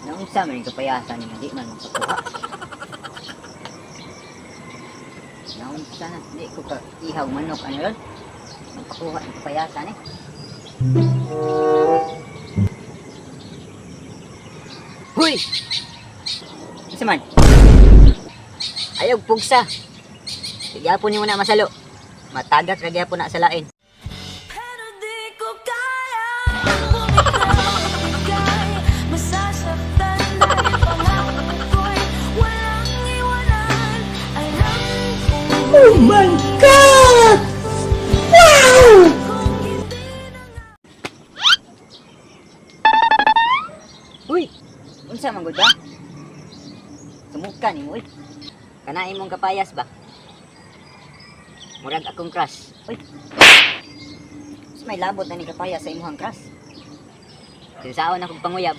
Naunsa man yung kapayasan ni di man magpakuha. Naunsa na, di ko ka ihaw manok ano yun. Magpakuha ng kapayasan eh. Huy! Unsa man? Ayaw pugsa. Gyapon nimo na masalo. Matagak ra gyapon na sa lain. Pero di ko kaya bumitaw. Ika'y masasaktan dahil pangako ko'y walang iwanan. Alam kong Oh my God! Wow! kung hindi na nga. Uy! Unsa man gud ba? Sumuka nimo uy. Kana imong kapayas ba? Murag akong crush. Uy. Sa may labot na ni kapayas sa imong crush. Kinsaon akong panguyab.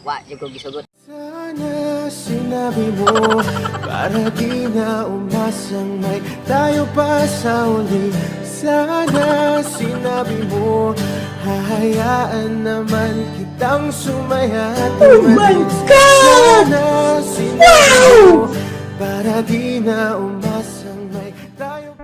Wa jud ko gisugot. Sana sinabi mo para di na umasang may tayo pa sa uli. Sana sinabi mo, hahayaan naman kitang sumaya at Oh my umalis. God! Sana sinabi mo para di na umasang may tayo.